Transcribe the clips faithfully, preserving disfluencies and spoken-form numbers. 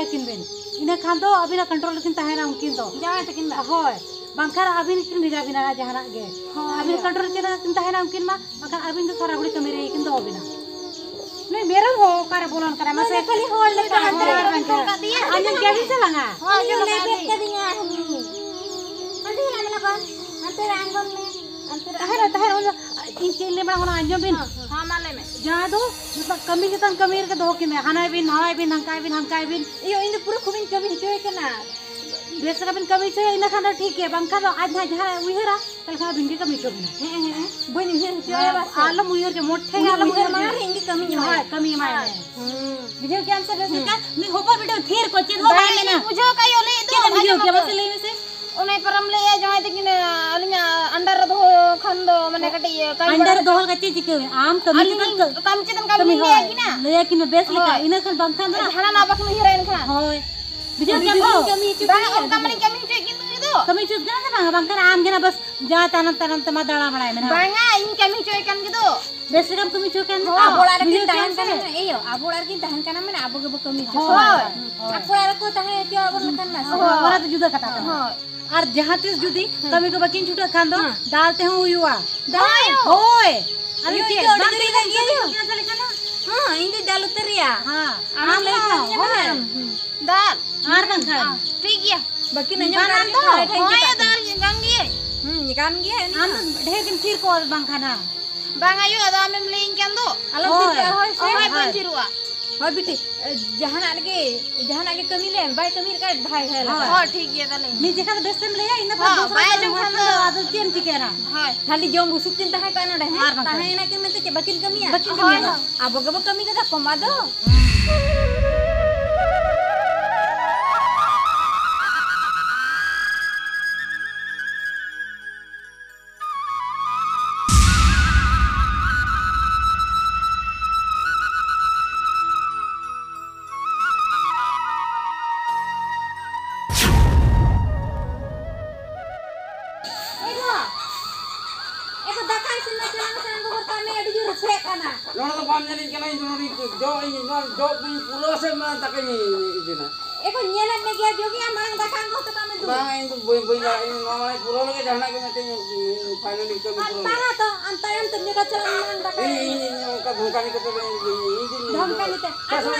ᱟᱹᱠᱤᱱ ᱵᱤᱱ᱾ ᱤᱱᱟᱹ ᱠᱷᱟᱱ ᱫᱚ ᱟᱹᱵᱤᱱᱟᱜ control ᱨᱮᱠᱤᱱ ᱛᱟᱦᱮᱱᱟ ᱩᱱᱠᱤᱱ ᱫᱚ᱾ ᱡᱟᱶᱟᱭ ᱛᱟᱹᱠᱤᱱ ᱫᱚ? ᱦᱳᱭ, ᱵᱟᱝᱠᱷᱟᱱ ᱟᱹᱵᱤᱱ ᱠᱤᱱ ᱵᱷᱮᱡᱟ ᱵᱤᱱᱟ ᱡᱟᱦᱟᱱᱟᱜ ᱜᱮ᱾ ᱦᱳᱭ᱾ ᱟᱹᱵᱤᱱ control ᱨᱮ ᱪᱮᱫ ᱞᱮᱠᱟ ᱠᱤᱱ ᱛᱟᱦᱮᱱᱟ ᱩᱱᱠᱤᱱ ᱢᱟ, ᱵᱟᱝᱠᱷᱟᱱ ᱟᱹᱵᱤᱱ ᱫᱚ ᱥᱟᱨᱟ ᱜᱷᱩᱲᱤ ᱠᱟᱹᱢᱤ ᱨᱮ ᱠᱤᱱ ᱫᱚᱦᱚ ᱵᱤᱱᱟ᱾ ᱱᱩᱭ ᱢᱮᱨᱚᱢ ᱦᱚᱸ ᱚᱠᱟᱨᱮ ᱵᱚᱞᱚᱱ ᱠᱟᱱᱟᱭ ᱢᱟᱥᱮ? ᱠᱷᱟᱹᱞᱤ ᱦᱚᱲ ᱞᱮᱠᱟ ᱦᱟᱱᱛᱮ ᱱᱟᱛᱮ ᱠᱟᱫ ᱫᱮᱭᱟ᱾ ᱟᱸᱡᱚᱢ ᱠᱮᱫᱟ ᱵᱤᱱ ᱥᱮ ᱵᱟᱝᱟ? ᱦᱳᱭ, ᱟᱸᱡᱚᱢ ᱞᱮ ᱠᱟᱫᱟ ᱵᱮᱫ ᱞᱤᱧ᱾ ᱠᱟᱫᱤᱧᱟ ᱦᱟᱹᱱᱤ᱾ ᱦᱟᱹᱱᱤ ᱦᱮᱱᱟᱜ ᱢᱮ ᱞᱚᱜᱚᱱ᱾ ᱦᱟᱱᱛᱮ ᱨᱮ ᱟᱬᱜᱚᱱ ᱢᱮ᱾ ᱦᱟᱱᱛᱮ ᱨᱮ ᱛᱟᱦᱮᱸᱱᱟ, ᱟᱬᱜᱚᱱ ᱢᱮ᱾ ᱛᱟᱦᱮᱸᱱᱟ, ᱩᱱᱤ ᱫᱚ ᱤᱧ ᱪᱮᱫ ᱤᱧ ᱞᱟᱹᱭ ᱵᱟᱲᱟ ᱚᱱᱟ ᱟᱸᱡᱚᱢ ᱵᱤᱱ᱾ ᱦᱮᱸ, ᱦᱮᱸ᱾ ᱦᱮᱸ, ᱢᱟ ᱞᱟᱹᱭ ᱢᱮ᱾ ᱡᱟᱦᱟᱸ ᱫᱚ ᱡᱚᱛᱚ ᱠᱟᱹᱢᱤ ᱪᱮᱛᱟᱱ ᱠᱟᱹᱢᱤ ᱨᱮᱜᱮ ᱫᱚᱦᱚ ᱠᱤᱱ ᱢᱮ, ᱦᱟᱱᱟᱭ ᱵᱤᱱ, ᱱᱟᱣᱟᱭ ᱵᱤᱱ, ᱦᱟᱱᱠᱟᱭ ᱵᱤᱱ, ᱦᱟᱱᱠᱟᱭ ᱵᱤᱱ᱾ ᱤᱭᱳ, ᱤᱧ ᱫᱚ ᱯᱩᱨᱟᱹ ᱠᱷᱩᱵᱤᱧ ᱠᱟᱹᱢᱤ ᱦᱚᱪᱚᱭᱮ ᱠᱟᱱᱟ᱾ ᱵᱮᱥ ᱞᱮᱠᱟ ᱵᱤᱱ ᱠᱟᱹᱢᱤ ᱦᱚᱪᱚᱭᱟ, ᱤᱱᱟᱹ ᱠᱷᱟᱱ ᱫᱚ ᱴᱷᱤᱠ ᱜᱮᱭᱟ, ᱵᱟᱝᱠᱷᱟᱱ ᱫᱚ ᱟᱡ ᱱᱟᱦᱟᱜ ᱡᱟᱦᱟᱸᱭ ᱩᱭᱦᱟᱹᱨᱟ, ᱛᱟᱦᱞᱮ ᱠᱷᱟᱱ ᱟᱹᱵᱤᱱ ᱜᱮ ᱠᱟᱹᱢᱤ ᱦᱚᱪᱚ ᱵᱤᱱᱟ᱾ ᱦᱮᱸ, ᱦᱮᱸ, ᱦᱮᱸ᱾ ᱵᱟᱹᱧ ᱩᱭᱦᱟᱹᱨ ᱦᱚᱪᱚᱭᱟ ᱵᱟᱥᱮ᱾ ᱟᱞᱚᱢ ᱩᱭᱦᱟᱹᱨ ᱦᱚᱪᱚ, ᱢᱚᱴᱷᱮ ᱜᱮ ᱟᱞᱚᱢ ᱩᱭᱦᱟᱹᱨ ᱦᱚᱪᱚᱭᱟ᱾ ᱢᱟᱲᱟᱝ ᱨᱮ ᱤᱧ ᱜᱮ ᱠᱟᱹᱢᱤᱧ ᱮᱢᱟᱭᱟ᱾ ᱦᱳᱭ, ᱠᱟᱹᱢᱤ ᱮᱢᱟᱭ ᱢᱮ᱾ ᱦᱩᱸ᱾ ᱵᱩᱡᱷᱟᱹᱣ ᱠᱮᱜᱼᱟᱢ ᱥᱮ ᱵᱮᱥ ᱞᱮᱠᱟ? ᱦᱩᱸ᱾ ᱩᱱᱤ ᱦᱚᱯᱚᱱ ᱵᱤᱴᱟᱹ ᱛᱷᱤᱨ ᱠᱚ ᱪᱮᱫ ᱦᱚᱸ ᱵᱟᱭ ᱵᱟᱭ ᱢᱮᱱᱟ᱾ ᱵᱩᱡᱷᱟᱹᱣ ᱠᱟᱜ ᱭᱟ, ᱞᱟᱹᱭ ᱫᱚ ᱪᱮᱫ ᱮᱢ ᱟᱸᱡᱚᱢ ᱵᱩᱡᱷᱟᱹᱣ ᱠᱮᱜᱼᱟ ᱠᱟᱫᱟ᱾ ᱢᱟᱥᱮ ᱞᱟᱹᱭ ᱢᱮᱥᱮ? ᱚᱱᱮ ᱯᱟᱨᱚᱢ ᱞᱟᱹᱭᱟ ᱡᱟᱶᱟᱭ ᱛᱟᱹᱠᱤᱱ, ᱟᱹᱞᱤᱧᱟᱜ under ᱨᱮ ᱫᱚᱦᱚ ᱠᱷᱟᱱ ᱫᱚ ᱢᱟᱱᱮ ᱠᱟᱹᱴᱤᱡ ᱠᱟᱹᱢᱤ under ᱵᱟᱲᱟ ᱨᱮ ᱫᱚᱦᱚ ᱞᱮᱠᱷᱟᱱ ᱪᱮᱫ ᱪᱤᱠᱟᱹ ᱦᱩᱭᱩᱜᱼᱟ? ᱟᱢ ᱠᱟᱹᱢᱤ ᱟᱹᱞᱤᱧ ᱪᱮᱛᱟᱱ ᱞᱤᱧ ᱠᱟᱹ-, ᱠᱟᱹᱢᱤ ᱪᱮᱛᱟᱱ ᱠᱟᱹᱢᱤ ᱠᱟᱹᱢᱤ ᱞᱤᱧ ᱞᱟᱹᱭᱟ ᱦᱳᱭ᱾ ᱠᱤᱱᱟ ᱵᱮᱥ ᱞᱮᱠᱟ, ᱦᱳᱭ᱾ ᱤᱱᱟᱹ ᱠᱷᱟᱱ ᱵᱟᱝᱠᱷᱟᱱ ᱫᱚ ᱱᱟᱜ ᱡᱟᱦᱟᱱᱟᱜ ᱵᱟᱠᱤᱱ ᱩᱭᱦᱟᱹᱨᱟ ᱮᱱᱠᱷᱟᱱ᱾ ᱦᱳᱭ᱾ ᱵᱩᱡᱷᱟᱹᱣ ᱠᱮᱫ ᱫᱚ? ᱠᱟᱹᱢᱤ ᱦᱚᱪᱚ ᱵᱟᱝ, ᱠᱤᱱ ᱚᱱᱠᱟ ᱜᱮᱭᱟ᱾ ᱢᱟᱱᱮ ᱠᱟᱹᱢᱤ ᱦᱚᱪᱚᱭᱮᱫ ᱠᱤᱱ ᱫᱚ᱾ ᱠᱟᱹᱢᱤ ᱦᱚᱪᱚ ᱠᱟᱱᱟ ᱥᱮ ᱵᱟᱝ? ᱵᱟᱝᱠᱷᱟᱱ ᱟᱢ ᱜᱮ ᱱᱟᱜ ᱵᱟᱥ ᱡᱟᱶᱟᱭ ᱛᱟᱭᱱᱚᱢ ᱛᱟᱭᱱᱚᱢ ᱛᱮᱢᱟ ᱫᱟᱬᱟ ᱵᱟᱲᱟᱭ ᱢᱮ ᱱᱟᱜ᱾ ᱵᱟᱝᱟ, ᱤᱧ ᱠᱟᱹᱢᱤ ᱦᱚᱪᱚᱭᱮᱫ ᱠᱟᱱ ᱜᱮ ᱫᱚ᱾ ᱵᱮᱥ ᱞᱮᱠᱟᱢ ᱠᱟᱹᱢᱤ ᱦᱚᱪᱚ ᱠᱟᱱ ᱫᱚ᱾ ᱟᱵᱚ ᱚᱲᱟᱜ ᱨᱮᱠᱤᱱ ᱵᱩᱡᱷᱟᱹᱣ ᱛᱟᱦᱮᱱ ᱠᱮᱫᱟᱢ ᱥᱮ? ᱠᱟᱱᱟ, ᱤᱭᱟᱹ, ᱟᱵᱚ ᱚᱲᱟᱜ ᱨᱮᱠᱤᱱ ᱛᱟᱦᱮᱱ ᱠᱟᱱᱟ, ᱢᱟᱱᱮ ᱟᱵᱚ ᱜᱮᱵᱚ ᱠᱟᱹᱢᱤ ᱦᱚᱪᱚ ᱦᱳᱭ᱾ ᱠᱚᱣᱟ᱾ ᱦᱳᱭ᱾ ᱟᱠᱚ ᱚᱲᱟᱜ ᱨᱮᱠᱚ ᱛᱟᱦᱮᱸ ᱦᱚᱪᱚ ᱟᱵᱚᱱ ᱞᱮᱠᱷᱟᱱ ᱢᱟ ᱥᱮ᱾ ᱦᱳᱭ, ᱚᱱᱟ ᱫᱚ ᱡᱩᱫᱟᱹ ᱠᱟᱛᱷᱟ ᱠᱟᱱᱟ᱾ ᱦᱳᱭ᱾ ᱟᱨ ᱡᱟᱦᱟᱸ ᱛᱤᱥ ᱡᱩᱫᱤ ᱦᱩᱸ᱾ ᱠᱟᱹᱢᱤ ᱠᱚ ᱵᱟᱹᱠᱤᱱ ᱪᱷᱩᱴᱟᱹᱜ ᱠᱷᱟᱱ ᱫᱚ, ᱦᱩᱸ᱾ ᱫᱟᱞ ᱛᱮᱦᱚᱸ ᱦᱩᱭᱩᱜᱼᱟ᱾ ᱫᱟᱞ? ᱦᱳᱭ᱾ ᱟᱫᱚ ᱤᱭᱳ, ᱤᱧ ᱪᱮᱫ? ᱫᱚ ᱟᱹᱰᱤ ᱵᱟᱝ ᱡᱳᱨᱤᱧ ᱠᱟᱹᱢᱤ ᱨᱟᱹᱜᱤᱭᱟ᱾ ᱠᱟᱹᱢᱤ ᱠᱟᱱᱟ ᱛᱟᱦᱞᱮ ᱠᱷᱟᱱ ᱫᱚ? ᱦᱚᱸ, ᱤᱧ ᱫᱚ ᱫᱟᱞ ᱩᱛᱟᱹᱨ ᱨᱮᱭᱟ᱾ ᱦᱮᱸ᱾ ᱟᱢ ᱟᱢ ᱞᱟᱹᱭ ᱦᱚᱸ, ᱠᱷᱟᱱ ᱜᱮ ᱦᱳᱭ᱾ ᱵᱟᱝ᱾ ᱦᱩᱸ᱾ ᱫᱟᱞ? ᱟᱨ ᱵᱟᱝᱠᱷᱟᱱ? ᱦᱩᱸ᱾ ᱴᱷᱤᱠ ᱜᱮᱭᱟ᱾ ᱵᱟᱹᱠᱤᱱ ᱟᱸᱡᱚᱢ ᱵᱟᱝ ᱠᱟᱱ ᱟᱢ ᱜᱮ ᱫᱚ? ᱛᱟᱦᱞᱮ ᱴᱷᱮᱱ ᱦᱳᱭ, ᱪᱮᱫᱟᱜ ᱫᱟᱞ ᱠᱟᱱᱟ? ᱜᱮ ᱠᱟᱱ ᱜᱮᱭᱟᱭ᱾ ᱦᱩᱸ, ᱠᱟᱱ ᱜᱮᱭᱟᱭ ᱩᱱᱤ ᱟᱢ ᱦᱚᱸ᱾ ᱫᱚ ᱰᱷᱮᱨ ᱜᱮᱢ ᱛᱷᱤᱨ ᱠᱚᱜᱼᱟ ᱵᱟᱝᱠᱷᱟᱱ ᱦᱟᱸᱜ᱾ ᱵᱟᱝ ᱟᱭᱳ, ᱟᱫᱚ ᱟᱢᱮᱢ ᱞᱟᱹᱭᱟᱹᱧ ᱠᱟᱱ ᱫᱚ᱾ ᱟᱞᱚᱢ ᱦᱳᱭ᱾ ᱛᱷᱤᱨ ᱠᱚᱜᱼᱟ, ᱦᱳᱭ ᱥᱮ? ᱦᱳᱭ, ᱦᱳᱭ᱾ ᱵᱟᱹᱧ ᱛᱷᱤᱨᱚᱜᱼᱟ᱾ ᱦᱳᱭ ᱵᱤᱴᱤ, ᱮ, ᱡᱟᱦᱟᱱᱟᱜ ᱨᱮᱜᱮ, ᱡᱟᱦᱟᱱᱟᱜ ᱜᱮ ᱠᱟᱹᱢᱤ ᱞᱮᱢ, ᱵᱟᱭ ᱠᱟᱹᱢᱤ ᱞᱮᱠᱷᱟᱱ ᱵᱷᱟᱭ ᱦᱮᱸ ᱞᱟᱜᱟᱜᱼᱟ᱾ ᱦᱳᱭ, ᱴᱷᱤᱠ ᱜᱮᱭᱟ ᱛᱟᱦᱞᱮ᱾ ᱢᱤᱫ ᱡᱚᱠᱷᱟ ᱫᱚ ᱵᱮᱥ ᱮᱢ ᱞᱟᱹᱭᱟ, ᱤᱱᱟᱹ ᱯᱚᱨ ᱦᱳᱭ, ᱫᱚᱥᱟᱨ ᱵᱟᱭ ᱫᱚ ᱟᱸᱡᱚᱢ ᱦᱚᱲ ᱠᱷᱟᱱ ᱴᱷᱮᱱ ᱫᱚ ᱫᱚ ᱟᱫᱚ ᱪᱮᱫ ᱮᱢ ᱪᱤᱠᱟᱹᱭᱟ ᱱᱟᱜ? ᱦᱳᱭ᱾ ᱠᱷᱟᱹᱞᱤ ᱡᱚᱢ ᱵᱩᱥᱩᱵ ᱠᱤᱱ ᱛᱟᱦᱮᱸ ᱠᱚᱜᱼᱟ ᱱᱚᱰᱮ, ᱦᱮᱸ? ᱟᱨ ᱵᱟᱝᱠᱷᱟᱱ? ᱛᱟᱦᱮᱸᱭᱮᱱᱟ ᱠᱤᱱ ᱢᱮᱱᱛᱮ ᱪᱮᱫ ᱵᱟᱹᱠᱤᱱ ᱠᱟᱹᱢᱤᱭᱟ? ᱦᱳᱭ, ᱦᱳᱭ᱾ ᱟᱵᱚ ᱜᱮᱵᱚ ᱠᱟᱹᱢᱤ ᱠᱟᱫᱟ ᱠᱚᱢᱟ ᱫᱚ᱾ ᱮ ᱜᱚ, ᱮ ᱜᱚ, ᱫᱟᱠᱟ ᱤᱥᱤᱱ ᱢᱮ, ᱪᱟᱞᱟᱜ ᱢᱮᱥᱮ, ᱟᱢ ᱜᱚᱜᱚ ᱠᱟᱹᱢᱤ ᱟᱹᱰᱤ ᱡᱳᱨ ᱨᱟᱹᱥᱠᱟᱹᱜ ᱠᱟᱱᱟ᱾ ᱱᱚᱰᱮ ᱫᱚ ᱵᱟᱢ ᱧᱮᱞᱤᱧ ᱠᱟᱱᱟ, ᱤᱧ ᱫᱚ ᱱᱚᱰᱮ ᱡᱚ, ᱤᱧ ᱱᱚᱣᱟ ᱡᱚ ᱤᱧ ᱯᱩᱨᱟᱹᱣᱟ ᱥᱮ ᱢᱟᱲᱟᱝ ᱫᱟᱠᱟᱧ ᱤᱥᱤᱱᱟ? ᱮ ᱠᱚ ᱧᱮᱞᱮᱫ ᱢᱮ ᱜᱮᱭᱟ, ᱡᱚᱜᱮ ᱟᱢ ᱢᱟᱲᱟᱝ ᱫᱟᱠᱟ ᱟᱹᱜᱩ ᱦᱚᱴᱚ ᱠᱟᱜ ᱢᱮ ᱫᱩ᱾ ᱵᱟᱝ, ᱤᱧ ᱫᱚ ᱵᱟᱹᱧ, ᱵᱟᱹᱧ ᱫᱟᱲᱮᱭᱟᱜᱼᱟ, ᱤᱧ ᱱᱚᱣᱟ ᱢᱟᱲᱟᱝ ᱯᱩᱨᱟᱹᱣ ᱞᱮᱜᱮ, ᱡᱟᱦᱟᱱᱟᱜ ᱜᱮ ᱢᱤᱫᱴᱮᱱ ᱯᱷᱟᱭᱱᱟᱞ ᱤᱧ ᱠᱟᱹᱢᱤ ᱟᱨ ᱯᱩᱨᱟᱹᱣ ᱞᱮᱜᱮ᱾ ᱵᱟᱝᱟ ᱛᱚ, ᱟᱢ ᱛᱟᱭᱚᱢ ᱛᱮᱢ ᱡᱚᱜᱟ ᱪᱟᱞᱟᱜ ᱢᱮ, ᱢᱟᱲᱟᱝ ᱫᱟᱠᱟ ᱤᱧ, ᱟᱹᱜᱩ ᱤᱧ, ᱢᱮ᱾ ᱤᱧ ᱚᱱᱠᱟ ᱫᱷᱚᱢᱠᱟᱣ ᱠᱟᱛᱮ ᱫᱚ ᱤᱧ, ᱤᱧ, ᱤᱧ, ᱫᱷᱚᱢᱠᱟᱣ ᱠᱟᱛᱮ᱾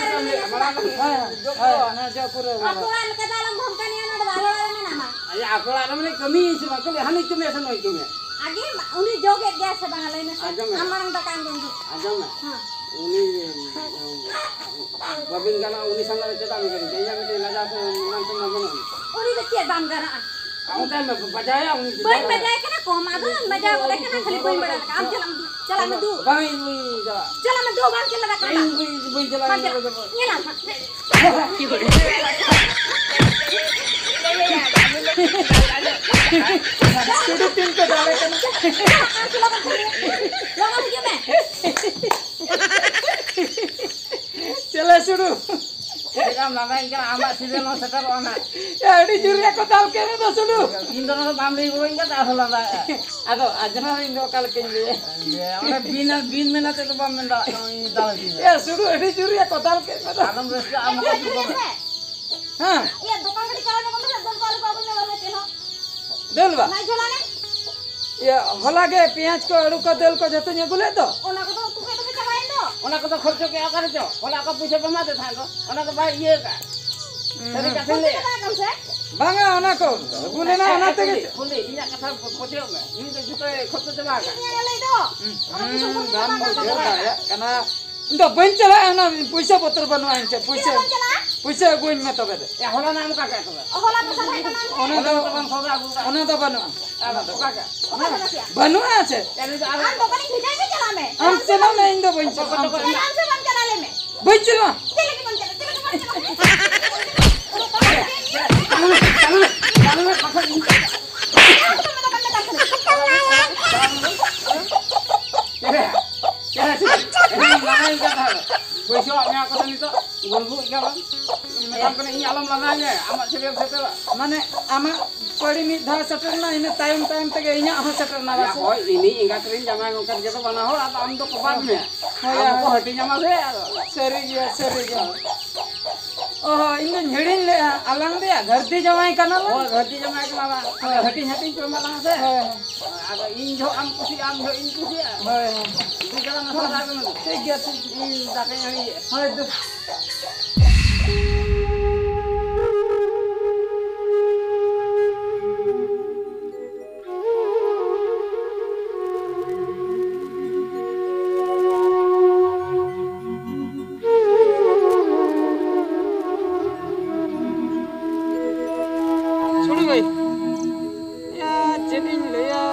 ᱢᱟᱲᱟᱝ ᱫᱚ ᱦᱮᱸ, ᱡᱚᱛᱚ᱾ ᱦᱮᱸ, ᱚᱱᱟ ᱡᱚ ᱯᱩᱨᱟᱹᱣ ᱟᱛᱳ ᱵᱟᱲᱟ᱾ ᱚᱲᱟᱜ ᱞᱮᱠᱟ ᱫᱚ ᱟᱞᱚᱢ ᱫᱷᱚᱢᱠᱟᱣ ᱱᱤᱭᱟ, ᱱᱚᱰᱮ ᱫᱚ ᱟᱞᱮ ᱚᱲᱟᱜ ᱨᱮ ᱢᱮᱱᱟᱢᱟ᱾ ᱟᱭᱟ, ᱟᱛᱳ ᱚᱲᱟᱜ ᱨᱮ ᱢᱟᱱᱮ ᱠᱟᱹᱢᱤᱭᱟᱹᱧ ᱥᱮ ᱵᱟᱝ? ᱠᱟᱹᱢᱤ, ᱦᱟᱹᱱᱤ ᱠᱟᱹᱢᱤᱭᱟ ᱥᱮ ᱱᱩᱭ ᱠᱟᱹᱢᱤᱭᱟ? ᱟᱜᱮ ᱢᱟ-, ᱩᱱᱤ ᱡᱚᱜᱮᱫ ᱜᱮᱭᱟ ᱥᱮ ᱵᱟᱝ? ᱞᱟᱹᱭ ᱢᱮᱥᱮ᱾ ᱟᱸᱡᱚᱢ ᱢᱮ᱾ ᱟᱢ ᱢᱟᱲᱟᱝ ᱫᱟᱠᱟ ᱟᱢ ᱡᱚᱢ ᱫᱚ᱾ ᱟᱸᱡᱚᱢ ᱢᱮ᱾ ᱦᱮᱸ᱾ ᱩᱱᱤ, ᱵᱟᱹᱵᱤᱱ ᱜᱟᱱᱚᱜᱼᱟ, ᱩᱱᱤ ᱥᱟᱢᱱᱟ ᱨᱮ ᱪᱮᱫᱟᱜ ᱮᱢ ᱜᱟᱱᱚᱜᱼᱟ? ᱤᱧᱟᱹᱜ ᱢᱤᱫᱴᱮᱱ ᱞᱟᱡᱟᱣ ᱥᱮ ᱢᱟᱱ ᱥᱚᱱᱢᱟᱱ ᱵᱟᱹᱱᱩᱜᱼᱟ᱾ ᱩᱱᱤ ᱫᱚ ᱪᱮᱫ ᱵᱟᱢ ᱜᱟᱱᱚᱜᱼᱟ? ᱟᱢ ᱚᱱᱠᱟ ᱢᱮ, ᱵᱟᱡᱟᱭᱟ ᱩᱱᱤ ᱫᱚ᱾ ᱵᱟᱹᱧ ᱵᱟᱡᱟᱭ ᱠᱟᱱᱟ, ᱠᱚᱢ ᱟᱫᱚ ᱵᱟᱡᱟᱣ ᱜᱚᱫᱮ ᱠᱟᱱᱟ, ᱠᱷᱟᱹᱞᱤ ᱵᱟᱹᱧ ᱵᱟᱲᱟᱭ ᱠᱟᱱᱟ᱾ ᱟᱢ ᱪᱟᱞᱟᱜ ᱢᱮ ᱫᱩ, ᱪᱟᱞᱟᱜ ᱢᱮ ᱫᱩ᱾ ᱵᱟᱝ, ᱤᱧ ᱵᱟᱹᱧ ᱪᱟᱞᱟᱜᱼᱟ᱾ ᱪᱟᱞᱟᱜ ᱢᱮ ᱫᱩ, ᱵᱟᱝ ᱪᱟᱞᱟᱜ ᱤᱧ ᱠᱟᱱᱟ᱾ ᱵᱟᱹᱧ, ᱵᱟᱹᱧ ᱪᱟᱞᱟᱜᱼᱟ, ᱵᱟᱝ ᱤᱧ ᱪᱟᱞᱟᱜ᱾ ᱵᱟᱹᱧ ᱪᱟᱞᱟᱜᱼᱟ᱾ ᱧᱮᱞᱟᱢ ᱦᱟᱸᱜ᱾ ᱥᱩᱰᱩ ᱛᱤᱱ ᱠᱚ ᱫᱟᱲᱮ ᱠᱟᱱᱟ᱾ ᱞᱚᱜᱚᱱ ᱦᱤᱡᱩᱜ ᱢᱮ᱾ ᱪᱮᱞᱮ ᱥᱩᱰᱩ? ᱪᱮᱫ ᱞᱮᱠᱟᱢ ᱞᱟᱸᱫᱟᱭᱮᱫ ᱠᱟᱱᱟ? ᱟᱢᱟᱜ ᱥᱤᱡᱤᱱ ᱦᱚᱸ ᱥᱮᱴᱮᱨᱚᱜᱼᱟ ᱱᱟᱜ᱾ ᱮ, ᱟᱹᱰᱤ ᱡᱳᱨ ᱜᱮᱠᱚ ᱫᱟᱞ ᱠᱮᱫ ᱢᱮᱫᱚ ᱥᱩᱰᱩ᱾ ᱤᱧ ᱫᱚ ᱱᱚᱰᱮ ᱵᱟᱢ ᱞᱟᱹᱭ ᱜᱚᱲᱚᱧ ᱠᱟᱱ ᱛᱮ ᱟᱨᱦᱚᱸ ᱞᱟᱸᱫᱟᱭᱮᱫᱼᱟ᱾ ᱟᱫᱚ ᱟᱡᱽᱱᱟᱨ ᱤᱧ ᱫᱚ ᱚᱠᱟ ᱞᱮᱠᱟᱧ ᱞᱟᱹᱭᱟ? ᱚᱸᱰᱮ ᱵᱤᱱ ᱟᱨ ᱵᱤᱱ ᱢᱮᱱᱟ ᱛᱮᱫᱚ ᱵᱟᱢ ᱢᱮᱱ ᱫᱟᱲᱮᱭᱟᱜ ᱠᱟᱱᱟ, ᱤᱧ ᱫᱟᱞ ᱠᱮᱫᱟ᱾ ᱮ, ᱥᱩᱰᱩ ᱟᱹᱰᱤ ᱡᱳᱨ ᱜᱮᱠᱚ ᱫᱟᱞ ᱠᱮᱫ ᱢᱮᱫᱚ᱾ ᱟᱞᱚᱢ ᱨᱟᱹᱥᱠᱟᱹᱜᱼᱟ, ᱟᱢ ᱦᱚᱸ ᱪᱩᱯ ᱠᱚᱜ ᱢᱮ᱾ ᱦᱮᱸ᱾ ᱤᱭᱟᱹ, ᱫᱚᱠᱟᱱ ᱠᱟᱹᱴᱤᱡ ᱪᱟᱞᱟᱣ ᱧᱚᱜᱚᱜ ᱢᱮᱥᱮ, ᱫᱟᱹᱞ ᱠᱚ ᱟᱹᱞᱩ ᱠᱚ ᱟᱹᱜᱩᱭ ᱢᱮ, ᱵᱟᱨᱭᱟ ᱪᱮᱫ ᱦᱚᱸ᱾ ᱫᱟᱹᱞ ᱵᱟ? ᱞᱟᱡ ᱡᱷᱚᱞᱟ ᱱᱮ᱾ ᱤᱭᱟᱹ, ᱦᱚᱞᱟ ᱜᱮ ᱯᱮᱸᱭᱟᱡᱽ ᱠᱚ, ᱟᱹᱞᱩ ᱠᱚ, ᱫᱟᱹᱞ ᱠᱚ ᱡᱷᱚᱛᱚᱧ ᱟᱹᱜᱩ ᱞᱮᱫ ᱫᱚ᱾ ᱚᱱᱟ ᱠᱚᱫᱚ ᱩᱛᱩ ᱠᱚ ᱫᱚᱯᱮ ᱪᱟᱵᱟᱭᱮᱱ ᱫᱚ᱾ ᱚᱱᱟ ᱠᱚᱫᱚ ᱠᱷᱚᱨᱪᱚ ᱠᱮᱫᱼᱟ ᱚᱠᱟ ᱨᱮᱪᱚ? ᱦᱚᱞᱟ ᱚᱠᱟ ᱯᱩᱭᱥᱟᱹ ᱯᱮ ᱮᱢᱟᱫᱮ ᱛᱟᱦᱮᱸᱫ ᱫᱚ, ᱚᱱᱟ ᱫᱚ ᱵᱟᱭ ᱤᱭᱟᱹ ᱟᱠᱟᱫᱼᱟ᱾ ᱦᱩᱸ᱾ ᱥᱟᱹᱨᱤ ᱠᱟᱛᱷᱟᱧ ᱠᱷᱚᱨᱪᱚ ᱞᱟᱹᱭᱟ᱾ ᱪᱟᱵᱟ ᱟᱠᱟᱱ ᱥᱮ? ᱵᱟᱝᱟ, ᱚᱱᱟ ᱠᱚ ᱟᱹᱜᱩ ᱞᱮᱱᱟ, ᱚᱱᱟ ᱛᱮᱜᱮ᱾ ᱠᱩᱞᱤ, ᱠᱩᱞᱤ, ᱤᱧᱟᱹᱜ ᱠᱟᱛᱷᱟ ᱯᱟᱹᱛᱭᱟᱹᱣ ᱢᱮ, ᱱᱩᱭ ᱫᱚ ᱡᱷᱚᱛᱚᱭ ᱠᱷᱚᱨᱪᱚ ᱪᱟᱵᱟ ᱟᱠᱟᱫᱼᱟ᱾ ᱤᱧ ᱞᱟᱹᱭ ᱫᱚ᱾ ᱦᱩᱸ, ᱚᱱᱟ ᱯᱩᱭᱥᱟᱹ ᱦᱩᱸ, ᱠᱷᱚᱨᱪᱚ ᱵᱟᱢ ᱪᱟᱵᱟ ᱵᱩᱡᱷᱟᱹᱣ ᱟᱠᱟᱫ ᱫᱟᱲᱮᱭᱟᱜ ᱠᱟᱱᱟ᱾ ᱤᱧ ᱫᱚ ᱵᱟᱹᱧ ᱪᱟᱞᱟᱜᱼᱟ, ᱚᱱᱟ ᱯᱩᱭᱥᱟᱹ ᱵᱚᱛᱚᱨ ᱵᱟᱹᱱᱩᱜᱼᱟ ᱤᱧ ᱴᱷᱮᱱ᱾ ᱯᱩᱭᱥᱟᱹ, ᱪᱮᱫᱟᱜ ᱵᱟᱢ ᱪᱟᱞᱟᱜᱼᱟ? ᱯᱩᱭᱥᱟᱹ ᱟᱹᱜᱩᱧ ᱢᱮ ᱛᱚᱵᱮ ᱫᱚ᱾ ᱮ, ᱦᱚᱞᱟᱱᱟᱜ ᱮᱢ ᱚᱠᱟ ᱠᱮᱫ ᱛᱚᱵᱮ? ᱦᱚᱞᱟ ᱯᱚᱭᱥᱟ ᱛᱟᱦᱮᱸ ᱠᱟᱱᱟ᱾ ᱚᱱᱟ ᱫᱚ, ᱚᱱᱟ ᱫᱚ ᱵᱟᱝ ᱥᱚᱫᱟ ᱟᱹᱜᱩ ᱠᱟᱜ᱾ ᱚᱱᱟ ᱫᱚ ᱵᱟᱹᱱᱩᱜᱼᱟ᱾ ᱟᱨ ᱚᱠᱟ ᱠᱮᱫ? ᱵᱟᱹᱱᱩᱜᱼᱟ ᱪᱮ? ᱮ, ᱱᱩᱭ ᱫᱚ ᱟᱨ ᱟᱢ ᱫᱚᱠᱟᱱᱤᱧ ᱵᱷᱮᱡᱟᱭ ᱢᱮ, ᱪᱟᱞᱟᱜ ᱢᱮ᱾ ᱟᱢ ᱪᱟᱞᱟᱜ ᱢᱮ, ᱤᱧ ᱫᱚ ᱵᱟᱹᱧ ᱪᱟᱞᱟᱜᱼᱟ᱾ ᱟᱢ ᱪᱟᱞᱟᱜ ᱢᱮ᱾ ᱪᱟᱞᱟᱜ ᱢᱮ ᱥᱮ ᱵᱟᱢ ᱪᱟᱞᱟᱜᱼᱟ, ᱞᱟᱹᱭ ᱢᱮ᱾ ᱵᱟᱹᱧ ᱪᱟᱞᱟᱜᱼᱟ᱾ ᱪᱮᱫ ᱞᱟᱹᱜᱤᱫ ᱵᱟᱢ ᱪᱟᱞᱟᱜᱼᱟ? ᱪᱮᱫ ᱞᱟᱹᱜᱤᱫ ᱵᱟᱢ ᱪᱟᱞᱟᱜᱼᱟ? ᱪᱟᱞᱟᱜ ᱢᱮ, ᱪᱟᱞᱟᱜ ᱢᱮ, ᱵᱟᱠᱷᱟᱡ ᱤᱧ ᱪᱟᱞᱟᱜᱼᱟ᱾ ᱪᱮᱫ ᱞᱟᱹᱜᱤᱫ ᱵᱟᱢ ᱪᱟᱞᱟᱜᱼᱟ? ᱪᱮᱫ ᱞᱟᱹᱜᱤᱫ ᱵᱟᱢ ᱪᱟᱞᱟᱜᱼᱟ? ᱪᱮᱫ ᱞᱟᱹᱜᱤᱫ ᱵᱟᱢ ᱪᱟᱞᱟᱜᱼᱟ? ᱵᱟᱹᱭᱥᱟᱹᱣᱟᱜ ᱢᱮᱭᱟ ᱠᱚ ᱱᱤᱛᱚᱜ ᱜᱚᱞᱯᱚ ᱜᱮᱭᱟ ᱵᱟᱝ? ᱢᱮᱛᱟᱢ ᱠᱟᱹᱱᱟᱹᱧ ᱤᱧ ᱟᱞᱚᱢ ᱞᱟᱸᱫᱟᱭ ᱢᱮ, ᱟᱢᱟᱜ ᱥᱤᱨᱤᱭᱟᱞ ᱥᱮᱴᱮᱨᱚᱜᱼᱟ᱾ ᱢᱟᱱᱮ ᱟᱢᱟᱜ ᱟᱹᱰᱤ ᱢᱤᱫ ᱫᱷᱟᱣ ᱥᱮᱴᱮᱨ ᱮᱱᱟ, ᱤᱱᱟᱹ ᱛᱟᱭᱚᱢ ᱛᱟᱭᱚᱢ ᱛᱮᱜᱮ ᱤᱧᱟᱜ ᱦᱚᱸ ᱥᱮᱴᱮᱨ ᱮᱱᱟ, ᱵᱟᱥᱮ? ᱦᱳᱭ, ᱤᱧᱤᱡ ᱮᱸᱜᱟᱛ ᱨᱮᱱ ᱡᱟᱶᱟᱭ ᱜᱚᱝᱠᱮ ᱜᱮᱛᱚ ᱵᱟᱱᱟ ᱦᱚᱲ, ᱟᱫᱚ ᱟᱢ ᱫᱚ ᱠᱚᱯᱟᱜ ᱢᱮ᱾ ᱦᱳᱭ, ᱟᱢ ᱦᱳᱭ᱾ ᱠᱚ ᱦᱟᱹᱴᱤᱧ ᱟᱢᱟ ᱥᱮ, ᱟᱫᱚ᱾ ᱥᱟᱹᱨᱤ ᱜᱮᱭᱟ, ᱥᱟᱹᱨᱤ ᱜᱮᱭᱟ᱾ ᱚ, ᱤᱧ ᱫᱚᱧ ᱦᱤᱲᱤᱧ ᱞᱮᱜᱼᱟ, ᱟᱞᱟᱝ ᱫᱚᱭᱟ ᱜᱷᱟᱹᱨᱫᱤ ᱡᱟᱶᱟᱭ ᱠᱟᱱᱟ ᱞᱟᱝ᱾ ᱦᱳᱭ, ᱜᱷᱟᱹᱨᱫᱤ ᱡᱟᱶᱟᱭ ᱠᱟᱱᱟ ᱞᱟᱝ᱾ ᱟᱫᱚ ᱦᱳᱭ᱾ ᱦᱟᱹᱴᱤᱧ ᱦᱟᱹᱴᱤᱧ ᱠᱚ ᱮᱢᱟ ᱞᱟᱝ ᱥᱮ᱾ ᱦᱳᱭ, ᱦᱳᱭ᱾ ᱟᱫᱚ ᱤᱧ ᱡᱚᱦᱚᱜ ᱟᱢ ᱠᱩᱥᱤᱭᱟᱜᱼᱟ, ᱟᱢ ᱡᱚᱦᱚᱜ ᱤᱧ ᱠᱩᱥᱤᱭᱟᱜᱼᱟ᱾ ᱦᱳᱭ, ᱦᱳᱭ᱾ ᱴᱷᱤᱠ ᱜᱮᱭᱟ, ᱢᱟ ᱛᱟᱦᱚᱞᱮ ᱟᱬᱜᱚ ᱢᱮ᱾ ᱴᱷᱤᱠ ᱜᱮᱭᱟ, ᱴᱷᱤᱠ ᱜᱮᱭᱟ᱾ ᱤᱧ ᱫᱟᱠᱟᱧ ᱟᱬᱜᱚᱭᱮᱫᱼᱟ᱾ ᱦᱳᱭ, ᱫᱩ᱾ ᱪᱷᱩᱲᱩ ᱵᱷᱟᱹᱭ, ᱭᱟ, ᱪᱮᱫ ᱤᱧ ᱞᱟᱹᱭᱟ,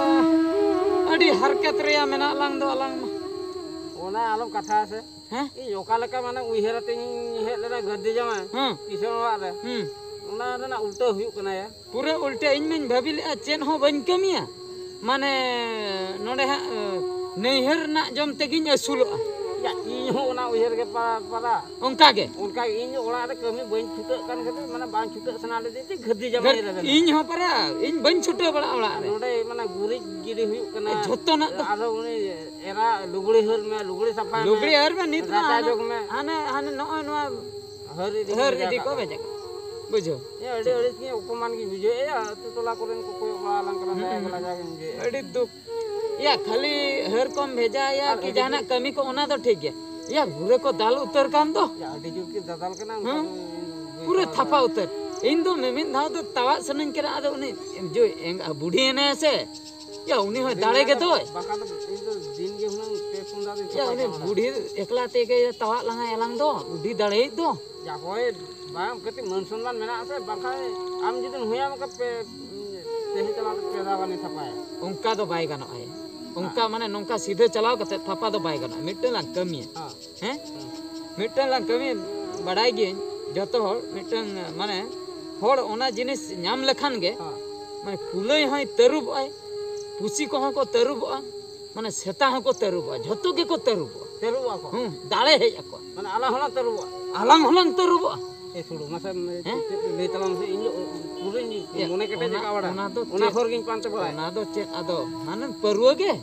ᱟᱹᱰᱤ ᱦᱟᱨᱠᱮᱛ ᱨᱮᱭᱟ ᱢᱮᱱᱟᱜ ᱞᱟᱝ ᱫᱚ ᱟᱞᱟᱝ ᱢᱟ᱾ ᱚᱱᱟ ᱟᱞᱚᱢ ᱠᱟᱛᱷᱟᱭᱟ ᱥᱮ᱾ ᱦᱮᱸ? ᱤᱧ ᱚᱠᱟ ᱞᱮᱠᱟ ᱢᱟᱱᱮ ᱩᱭᱦᱟᱹᱨ ᱟᱛᱮᱧ ᱦᱮᱡ ᱞᱮᱱᱟ ᱜᱟᱹᱨᱫᱤ ᱡᱟᱶᱟᱭ, ᱦᱮᱸ᱾ ᱠᱤᱥᱟᱹᱬ ᱚᱲᱟᱜ ᱨᱮ᱾ ᱦᱩᱸ᱾ ᱚᱱᱟ ᱨᱮᱱᱟᱜ ᱩᱞᱴᱟᱹ ᱦᱩᱭᱩᱜ ᱠᱟᱱᱟ ᱭᱟ᱾ ᱯᱩᱨᱟᱹ ᱩᱞᱴᱟᱹ, ᱤᱧ ᱢᱟᱧ ᱵᱷᱟᱹᱵᱤ ᱞᱮᱜᱼᱟ ᱪᱮᱫ ᱦᱚᱸ ᱵᱟᱹᱧ ᱠᱟᱹᱢᱤᱭᱟ, ᱢᱟᱱᱮ ᱱᱚᱰᱮ ᱦᱟᱸᱜ, ᱮ, ᱱᱟᱹᱭᱦᱟᱹᱨ ᱨᱮᱱᱟᱜ ᱡᱚᱢ ᱛᱮᱜᱮᱧ ᱟᱹᱥᱩᱞᱚᱜᱼᱟ᱾ ᱭᱟ, ᱤᱧ ᱦᱚᱸ ᱚᱱᱟ ᱩᱭᱦᱟᱹᱨ ᱜᱮ ᱯᱟ-, ᱯᱟᱨᱟ᱾ ᱚᱱᱠᱟ ᱜᱮ᱾ ᱚᱱᱠᱟ ᱜᱮ, ᱤᱧ ᱚᱲᱟᱜ ᱨᱮ ᱠᱟᱹᱢᱤ ᱵᱟᱹᱧ ᱪᱷᱩᱴᱟᱹᱜ ᱠᱟᱱ ᱠᱷᱟᱹᱛᱤᱨ, ᱢᱟᱱᱮ ᱵᱟᱝ ᱪᱷᱩᱴᱟᱹᱜ ᱥᱟᱱᱟ ᱞᱤᱫᱤᱧ ᱛᱮ ᱜᱷᱟᱹᱨᱫᱤ ᱡᱟᱶᱟᱭ ᱜᱷᱟᱹᱨ-, ᱨᱮᱵᱮᱱ ᱤᱧ ᱦᱚᱸ ᱯᱟᱨᱟ, ᱤᱧ ᱵᱟᱹᱧ ᱪᱷᱩᱴᱟᱹᱣ ᱵᱟᱲᱟᱜᱼᱟ ᱚᱲᱟᱜ ᱨᱮ᱾ ᱱᱚᱰᱮ ᱢᱟᱱᱮ ᱜᱩᱨᱤᱡ ᱜᱤᱰᱤ ᱦᱩᱭᱩᱜ ᱠᱟᱱᱟ᱾ ᱡᱷᱚᱛᱚᱱᱟᱜ ᱫᱚ᱾ ᱟᱨᱦᱚᱸ ᱩᱱᱤ ᱮᱨᱟ ᱞᱩᱜᱽᱲᱤ ᱦᱟᱹᱨ ᱢᱮ, ᱞᱩᱜᱽᱲᱤ ᱥᱟᱯᱷᱟᱭ ᱢᱮ, ᱞᱩᱜᱽᱲᱤ ᱦᱟᱹᱨ ᱢᱮ, ᱱᱤᱛ ᱢᱟ ᱨᱟᱪᱟ ᱦᱟᱱᱮ, ᱡᱚᱜᱽ ᱢᱮ᱾ ᱦᱟᱱᱮ, ᱦᱟᱱᱮ ᱱᱚᱜᱼᱚᱭ ᱱᱚᱣᱟ ᱦᱟᱹᱨ ᱤᱫᱤ ᱠᱚ ᱦᱟᱹᱨ ᱵᱷᱮᱡᱟ ᱤᱫᱤ ᱠᱟᱜ ᱠᱚ ᱠᱚᱣᱟ᱾ ᱵᱷᱮᱡᱟ ᱠᱟᱜ ᱠᱚᱣᱟ᱾ ᱵᱩᱡᱷᱟᱹᱣ? ᱦᱮᱸ, ᱟᱹᱰᱤ ᱪᱮᱫ? ᱟᱹᱲᱤᱥ ᱜᱮ ᱚᱯᱚᱢᱟᱱ ᱜᱤᱧ ᱵᱩᱡᱷᱟᱹᱣᱮᱫᱼᱟ ᱟᱹᱛᱩ ᱴᱚᱞᱟ ᱠᱚᱨᱮᱱ ᱠᱚ ᱠᱚᱭᱚᱜ ᱵᱟᱲᱟ ᱟᱞᱟᱝ ᱠᱟᱱᱟ, ᱦᱩᱸ, ᱞᱟᱡᱟ ᱦᱩᱸ᱾ ᱜᱮ ᱞᱟᱡᱟ ᱜᱤᱧ ᱵᱩᱡᱷᱟᱹᱣᱮᱫᱼᱟ᱾ ᱟᱹᱰᱤ ᱫᱩᱠ᱾ ᱭᱟ, ᱠᱷᱟᱹᱞᱤ ᱦᱟᱹᱨ ᱠᱚᱢ ᱵᱷᱮᱡᱟᱭᱟ ᱟᱨ ᱠᱤ ᱟᱹᱰᱤ ᱡᱟᱦᱟᱱᱟᱜ ᱫᱩᱠ᱾ ᱠᱟᱹᱢᱤ ᱠᱚ, ᱚᱱᱟ ᱫᱚ ᱴᱷᱤᱠ ᱜᱮᱭᱟ᱾ ᱭᱟ, ᱜᱷᱩᱨᱟᱹ ᱠᱚ ᱫᱟᱞ ᱩᱛᱟᱹᱨ ᱠᱟᱱ ᱫᱚ᱾ ᱭᱟ, ᱟᱹᱰᱤ ᱡᱳᱨ ᱠᱤᱱ ᱫᱟᱫᱟᱞ ᱠᱟᱱᱟ, ᱚᱱᱠᱟ ᱦᱩᱸ᱾ ᱫᱚ ᱤᱧ ᱫᱚ ᱵᱟᱹᱧ ᱯᱩᱨᱟᱹ ᱛᱟᱦᱮᱸ ᱛᱷᱟᱯᱟ ᱫᱟᱲᱮᱭᱟᱜᱼᱟ᱾ ᱩᱛᱟᱹᱨ᱾ ᱤᱧ ᱫᱚ ᱢᱤᱢᱤᱫ ᱫᱷᱟᱣ ᱫᱚ ᱛᱟᱣᱟᱜ ᱥᱟᱱᱟᱧ ᱠᱟᱱᱟ, ᱟᱫᱚ ᱩᱱᱤ ᱡᱩ-, ᱮᱸᱜ-, ᱵᱩᱰᱷᱤ ᱮᱱᱟᱭ ᱥᱮ, ᱭᱟ, ᱩᱱᱤ ᱦᱚᱸᱭ ᱫᱟᱲᱮ ᱜᱮᱫᱚᱭ᱾ ᱵᱟᱠᱷᱟᱱ ᱫᱚ ᱤᱧ ᱫᱚ ᱫᱤᱱ ᱜᱮ ᱦᱩᱱᱟᱹᱝ ᱯᱮ ᱯᱩᱱ ᱫᱷᱟᱣ ᱫᱚᱧ ᱭᱟ, ᱥᱟᱯᱷᱟ ᱩᱱᱤ ᱪᱟᱵᱟ ᱫᱟᱲᱮᱭᱟᱜᱼᱟ᱾ ᱵᱩᱰᱷᱤ ᱮᱠᱞᱟ ᱛᱮᱜᱮ ᱛᱟᱣᱟᱜ ᱞᱟᱝᱟᱭ ᱟᱞᱟᱝ ᱫᱚ, ᱵᱩᱰᱷᱤ ᱫᱟᱲᱮᱭᱤᱡ ᱫᱚ᱾ ᱭᱟ, ᱦᱳᱭ, ᱵᱟᱝ, ᱠᱟᱹᱴᱤᱡ ᱢᱟᱹᱱ ᱥᱚᱱᱢᱟᱱ ᱢᱮᱱᱟᱜᱼᱟ ᱥᱮ, ᱵᱟᱝᱠᱷᱟᱱ ᱟᱢ ᱡᱩᱫᱤᱢ ᱦᱩᱭᱟᱢ ᱠᱷᱟᱱ ᱯᱮ, ᱛᱮᱦᱮᱧ ᱪᱟᱞᱟᱣ ᱠᱟᱛᱮ ᱯᱮ ᱫᱷᱟᱣ ᱜᱟᱱᱤᱧ ᱥᱟᱯᱷᱟᱭᱟ᱾ ᱚᱱᱠᱟ ᱫᱚ ᱵᱟᱭ ᱜᱟᱱᱚᱜᱼᱟ ᱭᱟ᱾ ᱚᱱᱠᱟ ᱦᱮᱸ᱾ ᱢᱟᱱᱮ ᱱᱚᱝᱠᱟ ᱥᱤᱫᱷᱟᱹ ᱪᱟᱞᱟᱣ ᱠᱟᱛᱮ ᱛᱷᱟᱯᱟ ᱫᱚ ᱵᱟᱭ ᱜᱟᱱᱚᱜᱼᱟ᱾ ᱢᱤᱫᱴᱟᱝ ᱞᱟᱝ ᱠᱟᱹᱢᱤᱭᱟ᱾ ᱦᱮᱸ᱾ ᱦᱮᱸ? ᱦᱮᱸ᱾ ᱢᱤᱫᱴᱟᱝ ᱞᱟᱝ ᱠᱟᱹᱢᱤ ᱵᱟᱲᱟᱭ ᱜᱤᱭᱟᱹᱧ, ᱡᱚᱛᱚ ᱦᱚᱲ ᱢᱤᱫᱴᱟᱝ, ᱢᱟᱱᱮ, ᱦᱚᱲ ᱚᱱᱟ ᱡᱤᱱᱤᱥ ᱧᱟᱢ ᱞᱮᱠᱷᱟᱱ ᱜᱮ, ᱦᱮᱸ᱾ ᱢᱟᱱᱮ, ᱠᱩᱞᱟᱹᱭ ᱦᱚᱸᱭ ᱛᱟᱹᱨᱩᱵᱚᱜᱼᱟᱭ, ᱯᱩᱥᱤ ᱠᱚᱦᱚᱸ ᱠᱚ ᱛᱟᱹᱨᱩᱵᱚᱜᱼᱟ, ᱢᱟᱱᱮ, ᱥᱮᱛᱟ ᱦᱚᱸᱠᱚ ᱛᱟᱹᱨᱩᱵᱚᱜᱼᱟ, ᱡᱷᱚᱛᱚ ᱜᱮᱠᱚ ᱛᱟᱹᱨᱩᱵᱚᱜᱼᱟ᱾ ᱛᱟᱹᱨᱩᱵᱚᱜᱼᱟ ᱠᱚ? ᱦᱩᱸ, ᱫᱟᱲᱮ ᱦᱮᱡ ᱟᱠᱚᱣᱟ᱾ ᱢᱟᱱᱮ, ᱟᱞᱟᱝ ᱦᱚᱸᱞᱟᱝ ᱛᱟᱹᱨᱩᱵᱚᱜᱼᱟ? ᱟᱞᱟᱝ ᱦᱚᱸᱞᱟᱝ ᱛᱟᱹᱨᱩᱵᱚᱜᱼᱟ᱾ ᱮ, ᱥᱩᱲᱩ, ᱢᱟᱥᱮ, ᱦᱮᱸ? ᱪᱮᱫ ᱞᱟᱹᱭ ᱛᱟᱞᱟᱝ ᱢᱮᱥᱮ, ᱤᱧ ᱫᱚ ᱢᱚᱱᱮ ᱠᱮᱴᱮᱡ ᱚᱱᱟ, ᱟᱠᱟᱫ ᱵᱟᱲᱟ᱾ ᱚᱱᱟ ᱫᱚ ᱚᱱᱟ ᱪᱮᱫ? ᱦᱚᱨ ᱜᱤᱧ ᱯᱟᱱᱛᱮ ᱵᱟᱲᱟᱭᱟ᱾ ᱚᱱᱟ ᱫᱚ ᱪᱮᱫ ᱟᱫᱚ? ᱢᱟᱱᱮ ᱯᱟᱹᱨᱣᱟᱹ ᱜᱮ?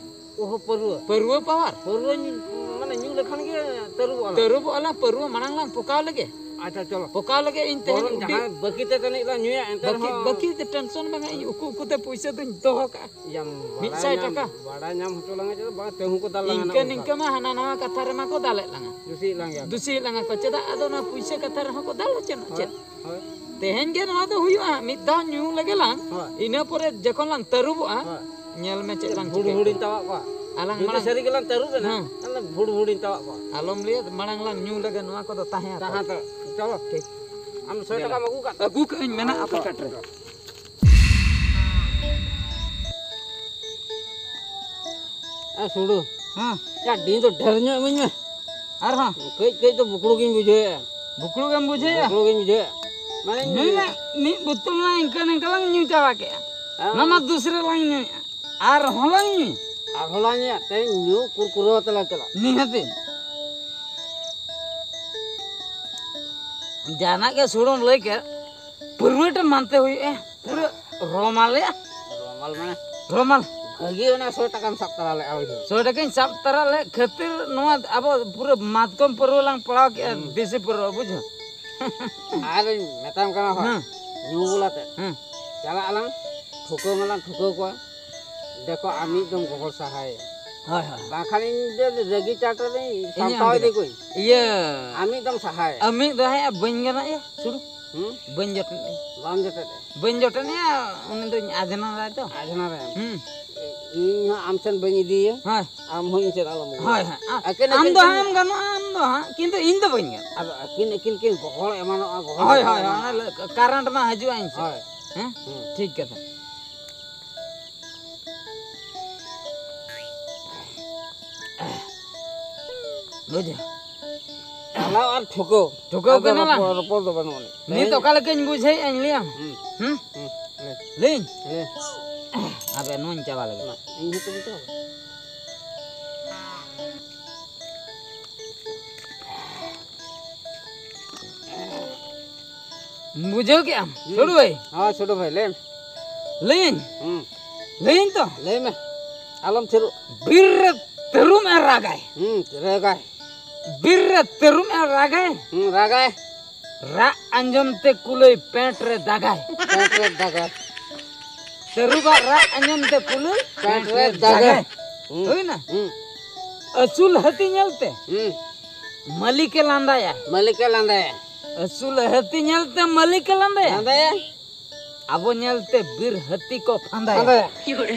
ᱚᱦᱚ, ᱯᱟᱹᱨᱣᱟᱹ᱾ ᱯᱟᱹᱨᱣᱟᱹ ᱯᱟᱣᱟᱨ? ᱯᱟᱹᱨᱣᱟᱹ ᱧᱩ, ᱢᱟᱱᱮ ᱧᱩ ᱞᱮᱠᱷᱟᱱ ᱜᱮ ᱛᱟᱹᱨᱩᱵᱚᱜᱼᱟ ᱞᱟᱝ᱾ ᱛᱟᱹᱨᱩᱵᱚᱜᱼᱟ ᱞᱟᱝ, ᱯᱟᱹᱨᱣᱟᱹ ᱢᱟᱲᱟᱝ ᱞᱟᱝ ᱯᱚᱠᱟᱣ ᱞᱮᱜᱮ᱾ ᱟᱪᱪᱷᱟ, ᱪᱚᱞᱚ᱾ ᱯᱚᱠᱟᱣ ᱞᱮᱜᱮ ᱤᱧ ᱛᱮᱦᱮᱧ ᱵᱚᱨᱚᱝ ᱩᱰᱤ-, ᱡᱟᱦᱟᱸᱭ ᱵᱟᱹᱠᱤ ᱛᱮ ᱛᱟᱹᱱᱤᱡ ᱞᱟᱝ ᱧᱩᱭᱟ, ᱮᱱᱛᱮ ᱵᱟᱹᱠᱤ, ᱨᱮᱦᱚᱸ ᱵᱟᱹᱠᱤ ᱛᱮ ᱴᱮᱱᱥᱚᱱ ᱵᱟᱝᱟ, ᱤᱧ ᱩᱠᱩ ᱩᱠᱩ ᱛᱮ ᱯᱩᱭᱥᱟᱹ ᱫᱚᱧ ᱫᱚᱦᱚ ᱠᱟᱜᱼᱟ᱾ ᱭᱟᱢ ᱢᱤᱫ ᱥᱟᱭ ᱵᱟᱲᱟᱭ ᱧᱟᱢ, ᱴᱟᱠᱟ᱾ ᱵᱟᱲᱟᱭ ᱧᱟᱢ ᱦᱚᱪᱚ ᱞᱟᱝᱟ ᱪᱮᱫ ᱵᱟᱝ, ᱛᱮᱦᱚᱸ ᱠᱚ ᱫᱟᱞ ᱞᱟᱝᱟ ᱤᱱᱠᱟᱹ ᱱᱚᱝᱠᱟ᱾ ᱱᱤᱝᱠᱟᱹ ᱢᱟ ᱦᱟᱱᱟ ᱱᱟᱣᱟ ᱠᱟᱛᱷᱟ ᱨᱮᱢᱟ ᱠᱚ ᱫᱟᱞᱮᱫ ᱞᱟᱝᱟ᱾ ᱫᱩᱥᱤᱭᱮᱫ ᱞᱟᱝ ᱜᱮᱭᱟ ᱠᱚ᱾ ᱫᱩᱥᱤᱭᱮᱫ ᱞᱟᱝᱟ ᱠᱚ, ᱪᱮᱫᱟᱜ ᱟᱫᱚ ᱱᱚᱣᱟ ᱯᱩᱭᱥᱟᱹ ᱠᱟᱛᱷᱟ ᱨᱮᱦᱚᱸ ᱠᱚ ᱫᱟᱞ ᱦᱚᱪᱚᱱᱚᱜ ᱦᱳᱭ, ᱪᱮᱫ? ᱦᱳᱭ᱾ ᱛᱮᱦᱮᱧ ᱜᱮ ᱱᱚᱣᱟ ᱫᱚ ᱦᱩᱭᱩᱜᱼᱟ, ᱢᱤᱫ ᱫᱷᱟᱣ ᱧᱩ ᱞᱮᱜᱮ ᱞᱟᱝ, ᱦᱳᱭ᱾ ᱤᱱᱟᱹ ᱯᱚᱨᱮ ᱡᱚᱠᱷᱚᱱ ᱞᱟᱝ ᱛᱟᱹᱨᱩᱵᱚᱜᱼᱟ, ᱦᱳᱭ᱾ ᱧᱮᱞ ᱢᱮ ᱪᱮᱫ ᱞᱟᱝ ᱵᱷᱩᱲ ᱪᱤᱠᱟᱹᱭᱟ᱾ ᱵᱷᱩᱲᱤᱧ ᱛᱟᱣᱟᱜ ᱠᱚᱣᱟ᱾ ᱟᱞᱟᱝ ᱡᱩᱫᱤ ᱢᱟᱲᱟᱝ ᱥᱟᱹᱨᱤ ᱜᱮᱞᱟᱝ ᱛᱟᱹᱨᱩᱵ ᱮᱱᱟ, ᱦᱮᱸ᱾ ᱛᱟᱦᱞᱮ ᱵᱷᱩᱲ ᱵᱷᱩᱲᱤᱧ ᱛᱟᱣᱟᱜ ᱠᱚᱣᱟ᱾ ᱟᱞᱚᱢ ᱞᱟᱹᱭᱟ, ᱢᱟᱲᱟᱝ ᱞᱟᱝ ᱧᱩ ᱞᱮᱜᱮ ᱱᱚᱣᱟ ᱠᱚᱫᱚ ᱛᱟᱦᱮᱸ ᱦᱟᱛᱟᱲ᱾ ᱛᱟᱦᱮᱸ ᱦᱟᱛᱟᱲ᱾ ᱪᱚᱞᱚ᱾ ᱴᱷᱤᱠ᱾ ᱟᱢ ᱥᱚᱭ ᱴᱟᱠᱟᱢ ᱟᱹᱜᱩ ᱠᱟᱜ ᱛᱟᱢᱟ? ᱟᱹᱜᱩ ᱠᱟᱜ ᱟᱹᱧ, ᱢᱮᱱᱟᱜᱼᱟ ᱯᱚᱠᱮᱴ ᱨᱮ᱾ ᱮ ᱥᱩᱲᱩ᱾ ᱦᱮᱸ᱾ ᱭᱟ, ᱰᱤᱧ ᱫᱚ ᱰᱷᱮᱨ ᱧᱚᱜ ᱤᱢᱟᱹᱧ ᱢᱮ᱾ ᱟᱨᱦᱚᱸ? ᱠᱟᱹᱡ ᱠᱟᱹᱡ ᱫᱚ ᱵᱩᱠᱲᱩ ᱜᱤᱧ ᱵᱩᱡᱷᱟᱹᱣᱮᱫᱼᱟ᱾ ᱵᱩᱠᱲᱩ ᱜᱮᱢ ᱵᱩᱡᱷᱟᱹᱣᱮᱫᱼᱟ? ᱵᱩᱠᱲᱩ ᱜᱤᱧ ᱵᱩᱡᱷᱟᱹᱣᱮᱫᱼᱟ᱾ ᱢᱟᱱᱮ ᱧᱩᱭ ᱢᱮ, ᱢᱤᱫ ᱵᱳᱛᱚᱞ ᱢᱟ ᱤᱱᱠᱟᱹ ᱱᱤᱝᱠᱟᱹ ᱞᱟᱝ ᱧᱩ ᱪᱟᱵᱟ ᱠᱮᱜᱼᱟ᱾ ᱦᱮᱸ᱾ ᱚᱱᱟ ᱢᱟ ᱫᱩᱥᱨᱟᱹ ᱞᱟᱝ ᱧᱩᱭᱮᱫᱼᱟ᱾ ᱟᱨᱦᱚᱸ ᱞᱟᱝ ᱧᱩᱭᱟ᱾ ᱟᱨᱦᱚᱸ ᱞᱟᱝ ᱧᱩᱭᱟ᱾ ᱛᱮᱦᱮᱧ ᱧᱩ ᱠᱩᱨᱠᱩᱨᱟᱹ ᱟᱛᱮ ᱞᱟᱝ ᱪᱟᱞᱟᱜᱼᱟ᱾ ᱱᱤᱦᱟᱹᱛᱤ᱾ ᱡᱟᱦᱟᱱᱟᱜ ᱜᱮ ᱥᱩᱲᱩᱢ ᱞᱟᱹᱭ ᱠᱮᱫ, ᱯᱩᱨᱟᱹᱴᱟ ᱢᱟᱱᱛᱮ ᱦᱩᱭᱩᱜᱼᱟ᱾ ᱯᱩᱨᱟᱹ ᱨᱚᱢᱟᱞ ᱭᱟ᱾ ᱨᱚᱢᱟᱞ ᱢᱟᱱᱮ? ᱨᱚᱢᱟᱞ᱾ ᱵᱷᱟᱹᱜᱤ ᱚᱱᱟ ᱥᱚᱭ ᱴᱟᱠᱟᱢ ᱥᱟᱵ ᱛᱟᱨᱟ ᱞᱮᱫᱼᱟ ᱵᱩᱡᱷᱟᱹᱣ᱾ ᱥᱚᱭ ᱴᱟᱠᱟᱧ ᱥᱟᱵ ᱛᱟᱨᱟ ᱞᱮᱫ ᱠᱷᱟᱹᱛᱤᱨ ᱱᱚᱣᱟ ᱟᱵᱚ ᱯᱩᱨᱟᱹ ᱢᱟᱛᱠᱚᱢ ᱯᱟᱹᱨᱣᱟᱹ ᱞᱟᱝ ᱯᱟᱲᱟᱣ ᱠᱮᱫᱼᱟ, ᱦᱩᱸ᱾ ᱫᱮᱥᱤ ᱯᱟᱹᱨᱣᱟᱹ, ᱵᱩᱡᱷᱟᱹᱣ᱾ ᱟᱨᱤᱧ ᱢᱮᱛᱟᱢ ᱠᱟᱱᱟ ᱦᱳᱭ, ᱦᱮᱸ᱾ ᱧᱩ ᱵᱚᱞᱟᱛᱮ᱾ ᱦᱮᱸ᱾ ᱪᱟᱞᱟᱜ ᱟᱞᱟᱝ, ᱴᱷᱩᱠᱟᱹᱣ ᱢᱟᱞᱟᱝ ᱴᱷᱩᱠᱟᱹᱣ ᱠᱚᱣᱟ᱾ ᱫᱮᱠᱷᱚ, ᱟᱢ ᱢᱤᱫ ᱫᱚᱢ ᱜᱚᱦᱚᱲ ᱥᱟᱦᱟᱭᱟ᱾ ᱦᱳᱭ, ᱦᱳᱭ᱾ ᱵᱟᱝᱠᱷᱟᱱ ᱤᱧ ᱫᱚ ᱨᱟᱹᱜᱤ ᱪᱟᱴ ᱨᱮᱧ ᱤᱧᱟᱹᱜ ᱥᱟᱢᱴᱟᱣ ᱤᱫᱤ ᱜᱤᱫᱽᱨᱟᱹ᱾ ᱠᱚᱣᱟᱧ᱾ ᱤᱭᱟᱹ᱾ ᱟᱢ ᱢᱤᱫ ᱫᱚᱢ ᱥᱟᱦᱟᱭᱟ᱾ ᱟᱢ ᱢᱤᱫ ᱫᱚ ᱦᱮᱸ, ᱵᱟᱹᱧ ᱜᱟᱱᱚᱜ ᱭᱟ, ᱥᱩᱨᱩ᱾ ᱦᱩᱸ? ᱵᱟᱹᱧ ᱡᱚᱴᱮᱫ ᱭᱟ᱾ ᱵᱟᱢ ᱡᱚᱴᱮᱫ ᱭᱟ? ᱵᱟᱹᱧ ᱡᱚᱴᱮᱫ ᱭᱟ, ᱩᱱᱤ ᱫᱚᱧ ᱟᱡᱷᱱᱟᱨᱟᱭ ᱛᱚ᱾ ᱟᱡᱷᱱᱟᱨᱟᱭ᱾ ᱦᱩᱸ᱾ ᱤᱧ ᱦᱚᱸ ᱟᱢ ᱥᱮᱱ ᱵᱟᱹᱧ ᱤᱫᱤᱭᱟ᱾ ᱦᱳᱭ᱾ ᱟᱢ ᱦᱚᱸ ᱤᱧ ᱥᱮᱱ ᱟᱞᱚᱢ ᱟᱹᱜᱩᱭᱟ᱾ ᱦᱳᱭ, ᱦᱳᱭ᱾ ᱟ-, ᱟᱹᱠᱤᱱ ᱟᱢ ᱟᱹᱠᱤᱱ ᱫᱚ ᱠᱤᱱ ᱦᱟᱸᱜ ᱮᱢ ᱜᱟᱱᱚᱜᱼᱟ, ᱟᱢ ᱫᱚ ᱦᱟᱸᱜ, ᱠᱤᱱᱛᱩ ᱤᱧ ᱫᱚ ᱵᱟᱹᱧ ᱜᱟᱱᱚᱜᱼᱟ᱾ ᱟᱫᱚ ᱟᱹᱠᱤᱱ ᱟᱹᱠᱤᱱ ᱠᱤᱱ ᱜᱚᱦᱚᱲ ᱮᱢᱟᱱᱚᱜᱼᱟ, ᱜᱚᱦᱚᱲ ᱦᱳᱭ, ᱦᱳᱭ, ᱮᱢᱟᱱᱚᱜᱼᱟ᱾ ᱚᱱᱟ ᱞᱟᱹ-, current ᱢᱟ ᱦᱤᱡᱩᱜᱼᱟ ᱤᱧ ᱥᱮᱫ᱾ ᱦᱳᱭ᱾ ᱦᱮᱸ? ᱦᱩᱸ᱾ ᱴᱷᱤᱠ ᱠᱟᱛᱷᱟ᱾ ᱵᱩᱡᱷᱟᱹᱣ᱾ ᱪᱟᱞᱟᱣ ᱟᱨ ᱴᱷᱩᱠᱟᱹᱣ᱾ ᱴᱷᱩᱠᱟᱹᱣ ᱟᱫᱚ ᱠᱟᱱᱟ ᱞᱟᱝ᱾ ᱨᱚᱯᱚᱲ, ᱨᱚᱯᱚᱲ ᱫᱚ ᱵᱟᱹᱱᱩᱜ ᱟᱹᱱᱤᱡ᱾ ᱱᱤᱛ ᱛᱮᱦᱮᱧ ᱚᱠᱟ ᱞᱮᱠᱟᱧ ᱵᱩᱡᱷᱟᱹᱣᱮᱫᱼᱟᱧ ᱞᱟᱹᱭᱟᱢ? ᱦᱩᱸ᱾ ᱦᱩᱸ? ᱦᱩᱸ, ᱞᱟᱹᱭ᱾ ᱞᱟᱹᱭᱟᱹᱧ? ᱞᱟᱹᱭ᱾ ᱟᱵᱮ ᱱᱚᱣᱟᱧ ᱪᱟᱵᱟ ᱞᱮᱜᱮ᱾ ᱢᱟ, ᱤᱧ ᱦᱚᱸᱛᱚ ᱵᱟᱹᱧ ᱪᱟᱵᱟ ᱞᱮᱫᱟ᱾ ᱵᱩᱡᱷᱟᱹᱣ ᱠᱮᱜ ᱟᱢ? ᱦᱩᱸ᱾ ᱥᱩᱰᱩ ᱵᱷᱟᱹᱭ᱾ ᱦᱳᱭ, ᱥᱩᱰᱩ ᱵᱷᱟᱹᱭ, ᱞᱟᱹᱭ ᱢᱮ᱾ ᱞᱟᱹᱭᱟᱹᱧ? ᱦᱩᱸ᱾ ᱞᱟᱹᱭᱟᱹᱧ ᱛᱚ? ᱞᱟᱹᱭ ᱢᱮ᱾ ᱟᱞᱚᱢ ᱛᱷᱤᱨᱚᱜ᱾ ᱵᱤᱨ ᱨᱮ ᱛᱟᱹᱨᱩᱵ ᱮ ᱨᱟᱜᱟᱭ᱾ ᱦᱩᱸ, ᱨᱟᱜᱟᱭ᱾ ᱵᱤᱨ ᱨᱮ ᱛᱟᱹᱨᱩᱵ ᱮ ᱨᱟᱜᱟᱭ᱾ ᱦᱩᱸ, ᱨᱟᱜᱟᱭ᱾ ᱨᱟᱜ ᱟᱸᱡᱚᱢ ᱛᱮ ᱠᱩᱞᱟᱹᱭ ᱯᱮᱸᱴ ᱨᱮ ᱫᱟᱜᱟᱭ᱾ ᱯᱮᱸᱴ ᱨᱮ ᱫᱟᱜᱟᱭ᱾ ᱛᱟᱹᱨᱩᱵᱟᱜ ᱨᱟᱜ ᱟᱸᱡᱚᱢ ᱛᱮ ᱠᱩᱞᱟᱹᱭ ᱯᱮᱸᱴ ᱨᱮ ᱫᱟᱜᱟᱭ᱾ ᱦᱩᱸ᱾ ᱦᱩᱭᱱᱟ? ᱦᱩᱸ᱾ ᱟᱹᱥᱩᱞ ᱦᱟᱹᱛᱤ ᱧᱮᱞᱛᱮ ᱦᱩᱸ᱾ ᱢᱟᱹᱞᱤᱠᱮ ᱞᱟᱸᱫᱟᱭᱟ᱾ ᱢᱟᱹᱞᱤᱠᱮ ᱞᱟᱸᱫᱟᱭᱟ᱾ ᱟᱹᱥᱩᱞ ᱦᱟᱹᱛᱤ ᱧᱮᱞᱛᱮ ᱢᱟᱹᱞᱤᱠᱮ ᱞᱟᱸᱫᱟᱭᱟ᱾ ᱞᱟᱸᱫᱟᱭᱟ᱾ ᱟᱵᱚ ᱧᱮᱞᱛᱮ ᱵᱤᱨ ᱦᱟᱹᱛᱤ ᱠᱚ ᱯᱷᱟᱸᱫᱟᱭᱟ᱾ ᱯᱷᱟᱸᱫᱟᱭᱟ᱾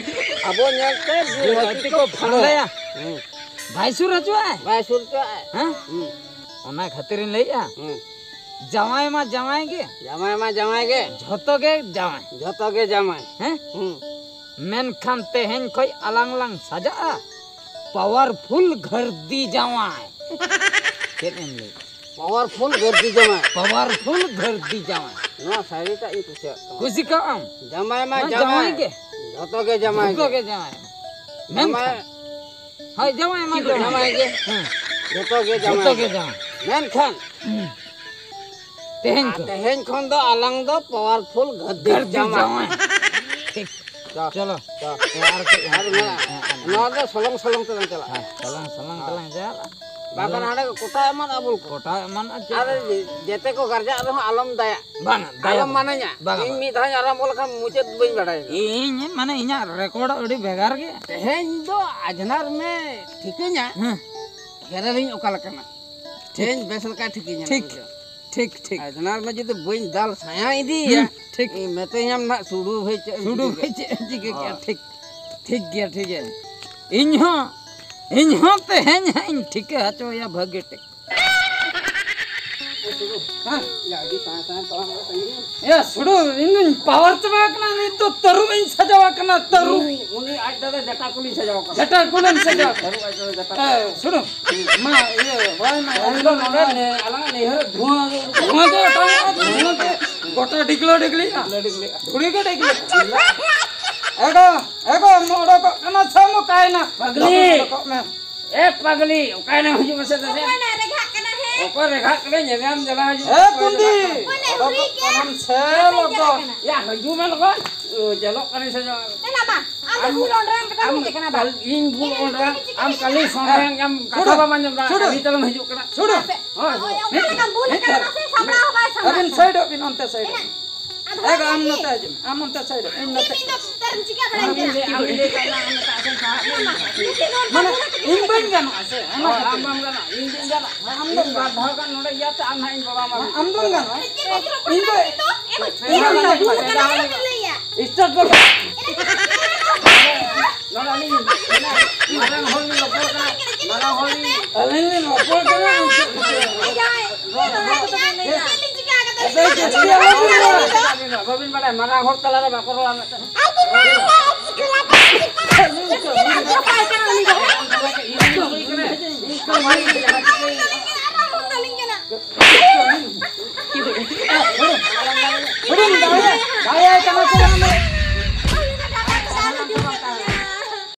ᱟᱵᱚ ᱧᱮᱞᱛᱮ ᱵᱤᱨ ᱵᱤᱨ ᱦᱟᱹᱛᱤ ᱦᱟᱹᱛᱤ ᱠᱚ ᱠᱚ ᱯᱷᱟᱸᱫᱟᱭᱟ᱾ ᱯᱷᱟᱸᱫᱟᱭᱟ᱾ ᱦᱩᱸ᱾ ᱵᱟᱭ ᱥᱩᱨ ᱦᱚᱪᱚᱣᱟᱜᱼᱟᱭ᱾ ᱵᱟᱭ ᱥᱩᱨ ᱦᱚᱪᱚᱣᱟᱜᱼᱟᱭ᱾ ᱦᱮᱸ? ᱦᱩᱸ᱾ ᱚᱱᱟ ᱠᱷᱟᱹᱛᱤᱨᱤᱧ ᱞᱟᱹᱭᱮᱜᱼᱟ᱾ ᱦᱩᱸ᱾ ᱡᱟᱶᱟᱭ ᱢᱟ ᱡᱟᱶᱟᱭ ᱜᱮ᱾ ᱡᱟᱶᱟᱭ ᱢᱟ ᱡᱟᱶᱟᱭ ᱜᱮ᱾ ᱡᱷᱚᱛᱚ ᱜᱮ ᱡᱟᱶᱟᱭ᱾ ᱡᱷᱚᱛᱚ ᱜᱮ ᱡᱟᱶᱟᱭ᱾ ᱦᱮᱸ? ᱦᱩᱸ᱾ ᱢᱮᱱᱠᱷᱟᱱ ᱛᱮᱦᱮᱧ ᱠᱷᱚᱡ ᱟᱞᱟᱝ ᱞᱟᱝ ᱥᱟᱡᱟᱜᱼᱟ ᱯᱟᱣᱟᱨᱯᱷᱩᱞ ᱜᱷᱟᱹᱨᱫᱤ ᱡᱟᱶᱟᱭ᱾ ᱪᱮᱫ ᱮᱢ ᱞᱟᱹᱭ? ᱯᱟᱣᱟᱨᱯᱷᱩᱞ ᱜᱷᱟᱹᱨᱫᱤ ᱡᱟᱶᱟᱭ᱾ ᱯᱟᱣᱟᱨᱯᱷᱩᱞ ᱜᱷᱟᱹᱨᱫᱤ ᱡᱟᱶᱟᱭ᱾ ᱱᱚᱣᱟ ᱥᱟᱹᱲᱤᱴᱟᱜ ᱤᱧ ᱠᱩᱥᱤᱭᱟᱜ ᱛᱟᱢᱟ᱾ ᱠᱩᱥᱤ ᱠᱟᱜ ᱟᱢ? ᱡᱟᱶᱟᱭ ᱢᱟ ᱢᱟ ᱡᱟᱶᱟᱭ ᱡᱟᱶᱟᱭ᱾ ᱜᱮ᱾ ᱡᱷᱚᱛᱚ ᱜᱮ ᱡᱟᱶᱟᱭ ᱡᱷᱚᱛᱚ ᱜᱮ᱾ ᱜᱮ ᱡᱟᱶᱟᱭ᱾ ᱡᱟᱶᱟᱭ᱾ ᱢᱮᱱᱠᱷᱟᱱ ᱦᱳᱭ, ᱡᱟᱶᱟᱭ ᱢᱟ ᱡᱟᱶᱟᱭ ᱡᱟᱶᱟᱭ ᱜᱮ᱾ ᱜᱮ᱾ ᱦᱮᱸ᱾ ᱡᱷᱚᱛᱚ ᱜᱮ ᱡᱟᱶᱟᱭ ᱡᱷᱚᱛᱚ ᱜᱮ ᱜᱮ᱾ ᱡᱟᱶᱟᱭ᱾ ᱢᱮᱱᱠᱷᱟᱱ ᱦᱩᱸ᱾ ᱛᱮᱦᱮᱧ ᱟᱨ ᱠᱷᱚᱱ᱾ ᱛᱮᱦᱮᱧ ᱠᱷᱚᱱ ᱫᱚ ᱟᱞᱟᱝ ᱫᱚ ᱯᱟᱣᱟᱨᱯᱷᱩᱞ ᱜᱷᱟᱹᱨᱫᱤ ᱜᱷᱟᱹᱨᱫᱤ ᱡᱟᱶᱟᱭ᱾ ᱡᱟᱶᱟᱭ᱾ ᱴᱷᱤᱠ᱾ ᱪᱚ, ᱪᱚᱞᱚ᱾ ᱪᱚ᱾ ᱟᱨ ᱠᱟᱹᱡ ᱟᱨ ᱦᱮᱸ, ᱢᱮᱱᱟᱜᱼᱟ᱾ ᱦᱮᱸ, ᱦᱮᱸ, ᱦᱮᱸ᱾ ᱱᱚᱣᱟ ᱫᱚ ᱥᱚᱞᱚᱝ ᱥᱚᱞᱚᱝ ᱛᱮᱞᱟᱝ ᱪᱟᱞᱟᱜᱼᱟ᱾ ᱦᱮᱸ, ᱥᱚᱞᱚᱝ ᱥᱚᱞᱚᱝ ᱦᱮᱸ᱾ ᱛᱮᱞᱟᱝ ᱪᱟᱞᱟᱜᱼᱟ᱾ ᱵᱟᱠᱷᱟᱱ ᱦᱟᱸᱰᱮ ᱠᱚᱴᱟ ᱮᱢᱟᱱ ᱟᱵᱚᱱ ᱠᱚ᱾ ᱠᱚᱴᱟ ᱮᱢᱟᱱ ᱟᱨ ᱪᱮᱫ? ᱟᱨ ᱡᱮᱛᱮ ᱠᱚ ᱜᱟᱨᱡᱟᱜ ᱨᱮᱦᱚᱸ ᱟᱞᱚᱢ ᱫᱟᱭᱟ᱾ ᱵᱟᱝᱟ, ᱫᱟᱭᱟ ᱟᱞᱚᱢ ᱵᱟᱝ᱾ ᱢᱟᱱᱟᱧᱟ᱾ ᱵᱟᱝᱟ, ᱤᱧ ᱵᱟᱝᱟ᱾ ᱢᱤᱫ ᱫᱷᱟᱣ ᱟᱨᱟᱢᱵᱚ ᱞᱮᱠᱷᱟᱱ ᱢᱩᱪᱟᱹᱫ ᱵᱟᱹᱧ ᱵᱟᱲᱟᱭᱟ᱾ ᱤᱧ ᱢᱟᱱᱮ ᱤᱧᱟᱹᱜ ᱨᱮᱠᱚᱨᱰ ᱟᱹᱰᱤ ᱵᱷᱮᱜᱟᱨ ᱜᱮᱭᱟ᱾ ᱛᱮᱦᱮᱧ ᱫᱚ ᱟᱡᱷᱱᱟᱨ ᱢᱮ ᱴᱷᱤᱠᱟᱹᱧᱟ᱾ ᱦᱮᱸ᱾ ᱦᱮᱨᱮᱞᱤᱧ ᱚᱠᱟ ᱞᱮᱠᱟᱱᱟ? ᱛᱮᱦᱮᱧ ᱵᱮᱥ ᱞᱮᱠᱟ ᱴᱷᱤᱠᱟᱹᱧᱟ ᱴᱷᱤᱠ, ᱵᱩᱡᱷᱟᱹᱣ᱾ ᱴᱷᱤᱠ, ᱴᱷᱤᱠ᱾ ᱟᱡᱷᱱᱟᱨ ᱢᱮ ᱡᱩᱫᱤ ᱵᱟᱹᱧ ᱫᱟᱞ ᱥᱟᱭᱟ ᱤᱫᱤᱭᱟ, ᱦᱩᱸ, ᱴᱷᱤᱠ᱾ ᱤᱧ ᱢᱮᱛᱟᱹᱧᱟᱢ ᱱᱟᱜ ᱥᱩᱰᱩ ᱵᱷᱟᱹᱭ ᱪᱮᱫ ᱮᱢ ᱥᱩᱰᱩ ᱪᱤᱠᱟᱹ ᱵᱷᱟᱹᱭ ᱠᱮᱫᱟ? ᱪᱮᱫ ᱮᱢ ᱪᱤᱠᱟᱹ ᱠᱮᱫᱟ? ᱦᱳᱭ᱾ ᱴᱷᱤᱠ, ᱴᱷᱤᱠ ᱜᱮᱭᱟ, ᱴᱷᱤᱠ ᱜᱮᱭᱟ᱾ ᱤᱧ ᱦᱚᱸ, ᱤᱧ ᱦᱚᱸ ᱛᱮᱦᱮᱧ ᱦᱟᱸᱜ ᱤᱧ ᱴᱷᱤᱠᱟᱹ ᱦᱚᱪᱚᱭᱟ ᱵᱷᱟᱹᱜᱤ ᱴᱷᱤᱠ᱾ ᱦᱮᱸ? ᱡᱟ ᱜᱮ ᱥᱟᱭ ᱥᱟᱭ ᱛᱟᱲᱟᱢ ᱠᱟᱛᱮ ᱤᱧ ᱮ ᱥᱩᱰᱩ, ᱤᱧ ᱫᱩᱧ ᱯᱟᱣᱟᱨ ᱪᱟᱵᱟ ᱟᱠᱟᱱᱟ, ᱱᱤᱛ ᱫᱚ ᱛᱟᱹᱨᱩᱵ ᱤᱧ ᱥᱟᱡᱟᱣ ᱟᱠᱟᱱᱟ, ᱛᱟᱹᱨᱩᱵ᱾ ᱩᱱᱤ, ᱩᱱᱤ ᱟᱡ ᱫᱟᱫᱟ ᱡᱟᱴᱟ ᱠᱚᱞᱤᱧ ᱥᱟᱡᱟᱣ ᱟᱠᱟᱱᱟ᱾ ᱡᱟᱴᱟ ᱠᱚᱞᱮᱢ ᱥᱟᱡᱟᱣ ᱟᱠᱟᱱᱟ᱾ ᱛᱟᱹᱨᱩᱵ ᱟᱡ ᱫᱟᱫᱟ ᱡᱟᱴᱟ ᱮ, ᱠᱚᱞᱤᱧ᱾ ᱥᱩᱰᱩ, ᱢᱟ, ᱤᱭᱟᱹ, ᱦᱚᱭ ᱢᱟ, ᱛᱮᱦᱮᱧ ᱫᱚ ᱱᱚᱰᱮ ᱱᱮ-, ᱟᱞᱟᱝᱟᱜ ᱱᱟᱹᱭᱦᱟᱹᱨ ᱫᱷᱩᱣᱟᱹ ᱫᱚ ᱫᱷᱩᱣᱟᱹ ᱜᱮ ᱚᱴᱟᱝᱚᱜᱼᱟ, ᱫᱷᱩᱣᱟᱹ ᱛᱮ ᱜᱚᱴᱟ ᱰᱤᱜᱽᱞᱟᱹ ᱰᱤᱜᱽᱞᱤᱜᱼᱟ᱾ ᱰᱤᱜᱽᱞᱟᱹ ᱰᱤᱜᱽᱞᱤᱜᱼᱟ᱾ ᱫᱷᱩᱲᱤ ᱜᱮ ᱰᱤᱜᱽᱞᱟᱹᱜᱼᱟ᱾ ᱮᱜᱳ, ᱮᱜᱳ, ᱚᱰᱚᱠᱚᱜ ᱠᱟᱱᱟ ᱥᱮᱢ ᱚᱠᱟᱭᱮᱱᱟ? ᱯᱟᱜᱽᱞᱤ᱾ ᱚᱰᱚᱠᱚᱜ ᱢᱮ᱾ ᱮ ᱯᱟᱜᱽᱞᱤ, ᱚᱠᱟᱭᱮᱱᱟᱢ? ᱦᱤᱡᱩᱜ ᱢᱮᱥᱮ ᱛᱟᱦᱞᱮ᱾ ᱚᱠᱟᱭᱮᱱᱟ? ᱨᱮᱜᱷᱟᱜ ᱠᱟᱱᱟ ᱦᱮ᱾ ᱚᱠᱚᱭ ᱨᱮᱠᱷᱟᱜ ᱠᱟᱱᱟᱭ ᱧᱮᱞ ᱧᱟᱢ ᱡᱟᱞᱟ ᱦᱤᱡᱩᱜ ᱦᱮ ᱠᱟᱱᱟ᱾ ᱠᱩᱱᱫᱤ, ᱚᱠᱚᱭ ᱨᱮᱠᱷᱟᱜ ᱠᱟᱱᱟ? ᱚᱰᱚᱠᱚᱜ ᱠᱟᱱᱟᱢ ᱥᱮ ᱞᱚᱜᱚ᱾ ᱭᱟ, ᱦᱤᱡᱩᱜ ᱢᱮ ᱞᱚᱜᱚᱱ᱾ ᱚ, ᱪᱟᱞᱚᱜ ᱠᱟᱹᱱᱟᱹᱧ ᱥᱮ ᱪᱟᱞᱟᱜ ᱠᱟᱹᱱᱟᱹᱧ? ᱫᱮᱞᱟ ᱢᱟ, ᱟᱢ ᱫᱚ ᱟᱢ, ᱵᱷᱩᱞ ᱚᱸᱰᱨᱟᱢ ᱠᱟᱛᱮᱢ ᱟᱢ ᱦᱮᱡ ᱟᱠᱟᱱᱟ ᱵᱟᱝ? ᱠᱟᱞ-, ᱤᱧ ᱵᱷᱩᱞ ᱚᱸᱰᱨᱟᱢ, ᱟᱢ ᱠᱟᱹᱞᱤ ᱥᱚᱸᱜᱮ ᱦᱮᱸ᱾ ᱟᱢ ᱠᱟᱛᱷᱟ ᱪᱷᱩᱰᱩ, ᱵᱟᱢ ᱟᱸᱡᱚᱢ ᱫᱟ, ᱪᱷᱩᱰᱩ᱾ ᱠᱟᱹᱞᱤ ᱛᱟᱞᱚᱢ ᱦᱤᱡᱩᱜ ᱠᱟᱱᱟ᱾ ᱪᱷᱩᱰᱩ᱾ ᱦᱳᱭ, ᱦᱳᱭ, ᱚᱠᱟ ᱞᱮᱠᱟᱢ ᱵᱷᱩᱞ ᱟᱠᱟᱱᱟ, ᱢᱟᱥᱮ ᱥᱟᱢᱵᱲᱟᱣ ᱦᱚᱸ ᱵᱟᱭ ᱥᱟᱢᱵᱲᱟᱣ᱾ ᱟᱹᱵᱤᱱ ᱥᱟᱭᱤᱰᱚᱜ ᱵᱤᱱ ᱚᱱᱛᱮ ᱥᱟᱭᱤᱰ᱾ ᱮᱱᱟ, ᱟᱫᱚ ᱮ ᱜᱚ, ᱟᱢ ᱪᱮᱫ? ᱱᱚᱛᱮ ᱦᱤᱡᱩᱜ ᱢᱮ, ᱟᱢ ᱚᱱᱛᱮ ᱥᱟᱭᱤᱰ ᱨᱮ, ᱤᱧ ᱱᱚᱛᱮ᱾ ᱪᱮᱫ ᱤᱧ ᱫᱚ ᱪᱮᱫ ᱮᱢ ᱪᱤᱠᱟᱹ ᱵᱟᱲᱟᱭ ᱠᱟᱱᱟ? ᱟᱢ ᱞᱟᱹᱭ, ᱟᱢ ᱞᱟᱹᱭ ᱠᱟᱜ ᱢᱮ, ᱟᱢ ᱮᱴᱟᱜ ᱥᱮᱱ ᱥᱟᱦᱟᱜ ᱢᱮ᱾ ᱢᱟᱱᱮ, ᱤᱧ ᱵᱟᱹᱧ ᱜᱟᱱᱚᱜᱼᱟ ᱥᱮ, ᱚᱱᱟ ᱦᱳᱭ, ᱠᱷᱟᱹᱛᱤᱨ᱾ ᱟᱢ ᱵᱟᱢ ᱜᱟᱱᱚᱜᱼᱟ, ᱤᱧ ᱜᱤᱧ ᱜᱟᱱᱚᱜᱼᱟ᱾ ᱟᱢ ᱫᱚ ᱤᱧ ᱵᱟᱨ ᱫᱷᱟᱣ ᱜᱟᱱ ᱱᱚᱰᱮ ᱤᱭᱟᱹᱛᱮ ᱟᱢ ᱱᱟᱦᱟᱜ ᱤᱧ ᱵᱟᱵᱟ ᱢᱟ᱾ ᱟᱢ ᱫᱚᱢ ᱜᱟᱱᱚᱜᱼᱟ? ᱤᱧ ᱫᱚ ᱮ, ᱵᱟᱝ ᱜᱟᱱᱚᱜᱼᱟ, ᱵᱟᱝ ᱜᱟᱱᱚᱜᱼᱟ᱾ ᱥᱴᱟᱨᱴ ᱜᱚᱫ ᱠᱟᱜ᱾ ᱱᱚᱰᱮ ᱟᱹᱞᱤᱧ ᱢᱟᱨᱟᱝ ᱦᱚᱲ ᱞᱤᱧ ᱨᱚᱯᱚᱲ ᱠᱟᱱᱟ, ᱢᱟᱨᱟᱝ ᱦᱚᱲ ᱞᱤᱧ ᱟᱹᱞᱤᱧ ᱞᱤᱧ ᱨᱚᱯᱚᱲ ᱠᱟᱱᱟ, ᱩᱱᱠᱩ ᱠᱚ ᱨᱚᱲ ᱠᱟᱱᱟ᱾ ᱟᱫᱚ ᱪᱮᱫ ᱪᱤᱠᱟᱹ ᱟᱞᱚᱵᱤᱱ ᱨᱚᱲᱟ᱾ ᱵᱟᱹᱵᱤᱱ ᱵᱟᱲᱟᱭᱟ, ᱢᱟᱨᱟᱝ ᱦᱚᱲ ᱛᱟᱞᱟᱨᱮ ᱵᱟᱠᱚ ᱨᱚᱲᱟ ᱢᱤᱫᱴᱟᱝ᱾